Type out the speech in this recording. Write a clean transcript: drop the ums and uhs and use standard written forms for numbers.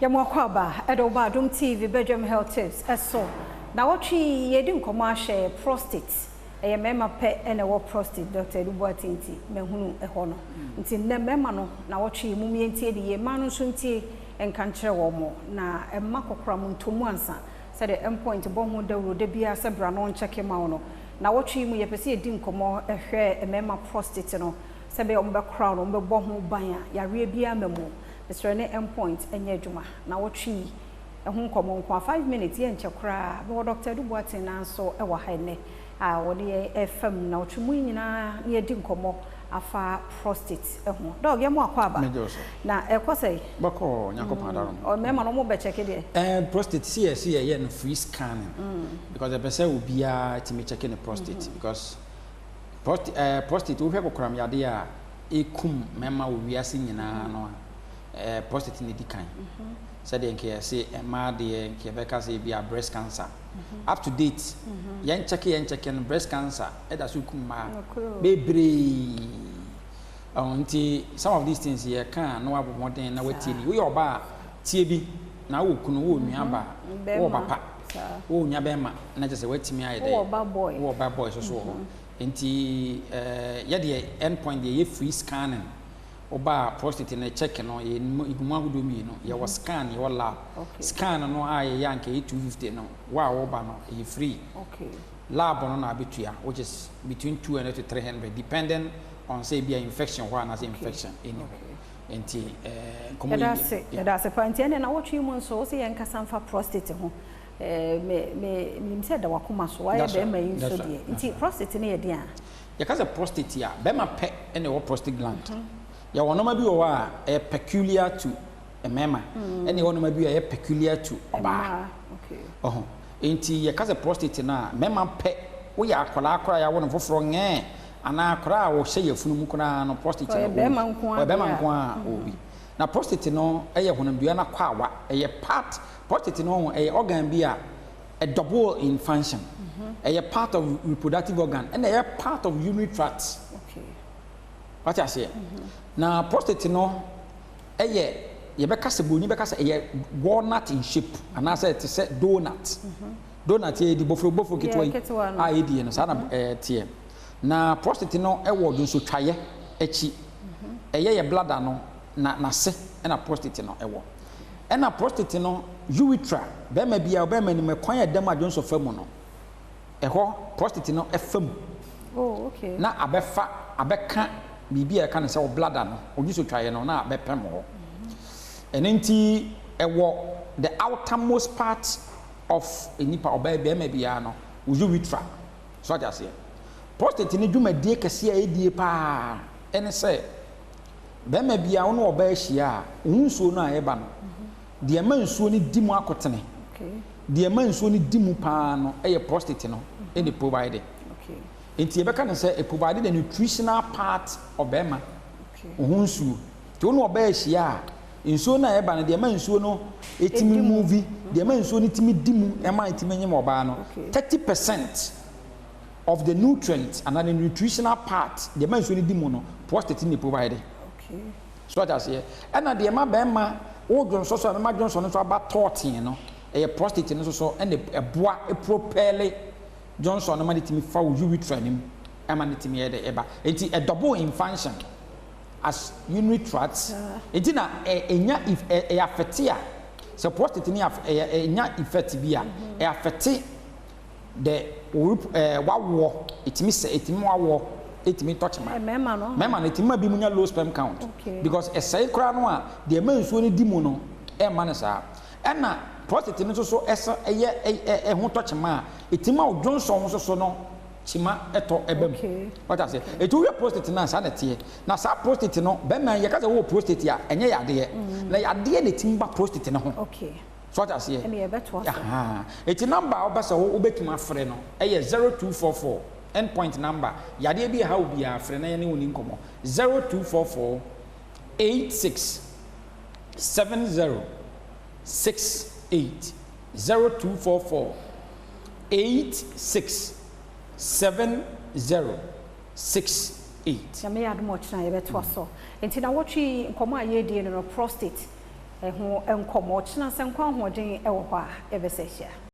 Yɛma wo akwaaba ɛde wo ba Adom TV Bedwam Health Tips ɛso. Nawɔtwe yi yɛredi nkɔmmɔ ahwɛ prostate. Ɛyɛ mmarima pɛ na ɛwɔ prostate, Doctor Adu Boateng nti mahunu ɛhɔ no. Nti nnɛ mmarima no nawɔtwe yi mom yɛntie no yie, mmaa no nso ntie nka nkyerɛ wɔn na mma kɔkoram ntɔ mu ansa. Sɛdeɛ Mpoint bɔ ho dawuro da biara sɛ bra na ɔnkyɛke ma wo no. Nawɔtwe yi mu yɛpɛ sɛ yɛdi nkɔmmɔ hwɛ mmarima prostate no sɛdeɛ wɔbɛkora no, wɔbɛbɔ ho ban a yareɛ biara mma mu. Mesrɛ ne Mpoint nyɛ adwuma nawɔtwe yi ho nkɔmmɔ nko a 5 minutes, yɛnkyɛ koraa. Mewɔ Dr. Adu Boateng naa nso wɔ ha nnɛ a wɔne yɛn ɛfa mu nawɔtwe mu yi nyinaa na yɛdi nkɔmmɔ afa prostate ho. Doc, yɛma wo akwaaba. Mɛgye so. Na ɛkɔ sɛ? Bɔkɔ, Nyankopɔn adarom. Mmarima no ɔmo bɛkyɛke deɛ? Prostate si yɛ si yɛyɛ no free scanning because ɛpɛ sɛ obiara tumi check ne prostate, because prostate, wohwɛ kokoram yadeɛ a ɛkum mmarima wɔ wiase nyinaa no a, prostate na ɛdi kan. Sɛdeɛ nka yɛse mmaa deɛ, nka yɛbɛka sɛ ebi a breast cancer. Up to date, yɛn check no, breast cancer ɛda so kum mmaa bebree. Nti some of these things yɛka a, na wabɔ mmɔden na watie ni. Woyɛ ɔbaa a, tie bi na wowɔ kunu, wowɔ nua baa, wowɔ papa, wowɔ nua bɛrima, na kyerɛ sɛ watumi ayɛ dɛ. Wowɔ ba boy. Wowɔ ba boy so so wɔ hɔ. Nti yɛdeɛ end point deɛ, yɛ free scanning. Woba prostate no check no, yɛ mu ahodoɔ mmienu. Yɛwɔ scan, yɛwɔ lab. Scan no a yɛyɛ anka yɛ 250 no, wo a woba no ɛyɛ free. Lab no na abɛtua, which is between 200 to 300, depending on sɛ ebi a infection hɔ anaasɛ infection ɛni hɔ. Nti nkɔmmɔ yi. Yɛda ase, yɛda ase pa. Nti ɛnɛ nawɔtwe mu nso wo sɛ yɛnkasa mfa prostate ho. Me me menim sɛ da wakoma so, wayɛ bɛrima yi nso deɛ. Nti prostate no yɛ deɛ a? Yɛka sɛ prostate a, bɛrima pɛ ɛna ɛwɔ prostate gland. Yɛwɔ nneɛma bi wɔ hɔ a ɛyɛ peculiar to mmarima, ɛna ɛwɔ nneɛma bi a ɛyɛ peculiar to ɔbaa. Ɔho nti yɛka sɛ prostate no a, mmarima pɛ. Woyɛ akwadaa koraa a yɛawo no foforɔ ngɛɛ anaa akwadaa a wɔhyɛ yɛfunu mu koraa no, prostate no ɔyɛ bɛrima nko ara. Ɔyɛ bɛrima nko ara ɔwɔ bi. Na prostate no ɛyɛ honamdua no akɔ ɛyɛ part. Prostate no ɛyɛ organ bi a a double in function. Ɛyɛ part of reproductive organ ɛna ɛyɛ part of urinary tract. Wate aseɛ? Na prostate no ɛyɛ, yɛbɛka sɛ buroni bɛka sɛ ɛyɛ walnut in shape anaasɛ ɛte sɛ donut. Donut yɛ di bofuro bofuro ketewa yi a yɛdi no saa na ɛteɛ. Na prostate no ɛwɔ dwonsotwaeɛ akyi. Ɛyɛ yɛ bladder no na n'ase ɛna prostate no ɛwɔ. Ɛna prostate no, urethra, bɛrima biara, bɛrima nim ɛkwan a ɛda mu a dwonsɔ fa mu no, ɛhɔ prostate no ɛfa mu. Na abɛfa abɛka biribi a ɛka no sɛ wo bladder no, odwonsotwaeɛ no, na abɛpɛm hɔ. Ɛno nti ɛwɔ the outermost part of nipa ɔbaa, bɛrima biara no wo urethra so. Ate aseɛ? Prostate no dwumadie kɛseɛ a ɛdie paa ɛne sɛ bɛrima biara wo ne ɔbaa ahyia a, wo nsuo no a ɛba no deɛ, ɛma nsuo no di mu akotene. Deɛ ɛma nsuo no di mu paa no ɛyɛ prostate no ɛna provide. Nti yɛbɛka no sɛ it provide the nutritional part of bɛrima wo ho nsuo. Nti wo ne ɔbaa ahyia a, nsuo no a ɛba no deɛ, ɛma nsuo no ɛtumi move, deɛ ɛma nsuo no tumi di mu, ɛma ɛtumi nyem ɔbaa no, 30% of the nutrient anaa the nutritional part deɛ ɛma nsuo no di mu no, prostate ne provide. So ate aseɛ? Ɛna deɛ ɛma bɛrima wo dwonsɔ so a, ɛma dwonsɔ no nso aba tɔɔten no, ɛyɛ prostate no nso so ɛna ɛboa propel dwonsɔ no ma ne tumi fa wo urethra no mu, ɛma ne tumi yɛ dɛ ɛba. Nti ɛdouble in function as urinary tract. Nti na ɛnya if ɛyɛ affect a, sɛ prostate no ɛyɛ ɛnya effect bi a, ɛyɛ affect the wawoɔ, ɛtumi sɛ ɛtumi wawoɔ, ɛtumi tɔkyema. Mmarima no. Mmarima no, ɛtumi ma bi mu nya low sperm count because ɛsɛe koraa no a, deɛ ɛma nsuo no di mu no ɛmma no saa. Ɛna prostate no nso so ɛsɛ ɛyɛ ɛho tɔkyema a, ɛtumi ma wo dwonsɔn nso so no kyima ɛtɔ ɛba mu. Wata ase? Ɛti wohwɛ prostate no a, saa na ɛteɛ. Na saa prostate no, bɛrima yɛka sɛ wowɔ prostate a, ɛnyɛ yadeɛ na yadeɛ na ɛtumi ba prostate no ho. So wata aseɛ? Ɛne yɛbɛtoa so. Ɛti number a wobɛ sɛ wobɛtumi afrɛ no ɛyɛ 0244, endpoint number. Yadeɛ bi ɛha wo biara, frɛ na yɛne wo ni nkɔmmɔ. 0244 86 70 68, 0244 86 70 68. Nyame yɛ adom, ɔkyena yɛbɛtoa so. Nti na wɔtwe nkɔmmɔ a yɛredie no, prostate. Ɛho nkɔmmɔ. Ɔkyena sɛ nkwa ahoɔden ɛwɔ hɔ a, yɛbɛsɛ ahyia.